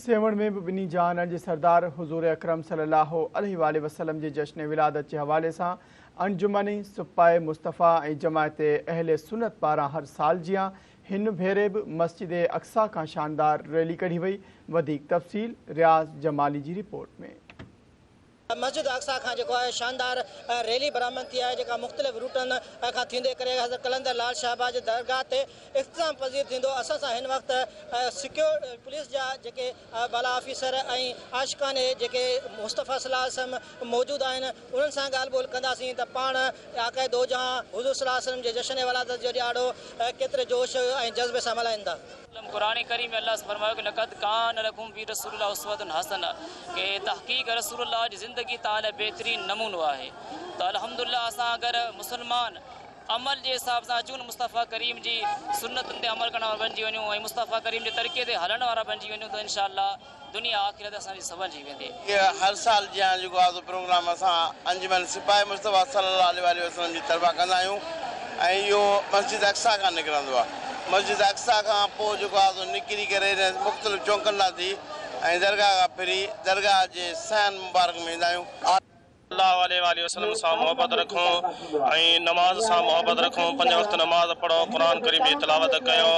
سيوهڻ ۾ به ٻنهي جهانن جي سردار حضور اڪرم صلي الله عليه واٰله وسلم جي جشن ولادت جي حوالي سان انجمن سپاهه مصطفيٰ ۽ جماعت اهل سنت پاران هر سال جيان هن ڀيري به مسجد اقصيٰ کان شاندار ريلي ڪڍي وئي. وڌيڪ تفصيل رياض جمالي جي رپورٽ ۾. مسجد اقصيٰ کان جيڪو آهي شاندار ريلي برآمد ٿي آهي جيڪا مختلف روٽن کان ٿيندي ڪري حضرت قلندر لعل شهباز جي درگاهه تي اختتام پذير ٿيندو. اسان سان هن وقت سيڪيور پوليس جا جيڪي بالا آفيسر ۽ عاشقان جيڪي مصطفيٰ صلي الله عليه وسلم موجود آهن انهن سان ڳالهه ٻولهه ڪنداسين ته پاڻ آقاء دو جهان حضور صلي الله عليه وسلم جي جشن ولادت جو ڏهاڙو ڪيتري جوش ۽ جذبي سان ملهائين ٿا. قرآن ڪريم ۾ الله فرمايو ڪه لقد ڪان لڪم في رسول الله اسوة حسنة ڪه تحقيق رسول الله جي زندگي توهان لاء بهترين نمونو آهي ته الحمدلله اسان اگر مسلمان عمل جي حساب سان اچون مصطفيٰ ڪريم جي سنتن تي عمل ڪرڻ وارا بنجي وڃون ۽ مصطفيٰ ڪريم جي طريقي تي هلڻ وارا بنجي وڃون ته انشاء الله دنيا آخرت اسان جي سنورجي ويندي. هر سال جيان جيڪو آهي سو پروگرام اسان انجمن سپاهي مصطفيٰ صلي الله عليه واٰله وسلم جي طرفان ڪندا آهيون ۽ اهو مسجد اقصيٰ کان نڪرندو آهي. مسجد اقصيٰ کان پوء جيڪو آهي سو نڪري ڪري مختلف چونڪن ڏانهن ٿي ۽ درگاهه کان ڦري درگاهه جي صحن مبارڪ ۾ ايندا آهيون. الله عليه واٰله وسلم سان محبت رکو ۽ نماز سان محبت رکو پنج وقت نماز پڙهو قرآن ڪريم جي تلاوت ڪيو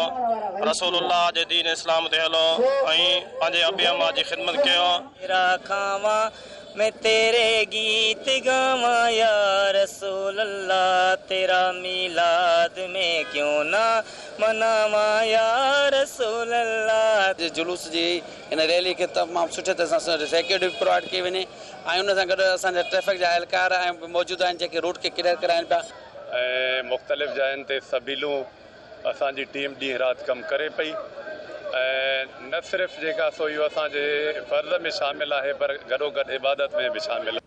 رسول الله جي دين اسلام تي هلو ۽ پنهنجي ابي اما جي خدمت ڪيو. تيرا کاوان مين تيري گيت گاوان يا رسول الله تيرا ميلاد مين ڪيون نا مناوان يا رسول الله. جي جلوس جي هن ريلي کي تمام سٺي طرح سان سيڪيورٽي به پرووائيڊ ڪئي وڃي. ۽ ان سان گڏ اسان جا ٽريفڪ جا اهلڪار ۽ به موجود آهن جيڪي روٽ کي ڪليئر ڪرائين پيا. ۽ مختلف جاين تي سبيلون اسان جي ٽيم ڏينهن رات ڪم ڪري پئي ۽ نه صرف جيڪا سو اهو اسان جي فرض ۾ شامل آهي پر گڏوگڏ عبادت ۾ به شامل آهي.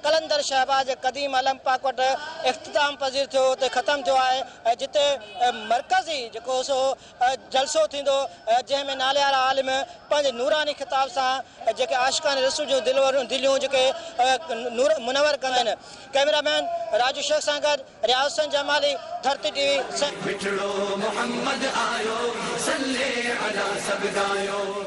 قلندر شهباز جي قديم علم پاڪ وٽ اختتام پذير ٿيو اتي ختم ٿيو آهي ۽ جتي مرڪزي جيڪو سو جلسو ٿيندو جنهن ۾ ناليوارا عالم پنهنجي نوراني خطاب سان جيڪي عاشقان رسول جون دليون جيڪي نور منور ڪندا آهن ڪئميرا مين راجو شيخ سان گڏ رياض حسين جمالي ڌرتي ٽي وي. مٺڙو محمد آيو صلي علي سڀ ڳايو.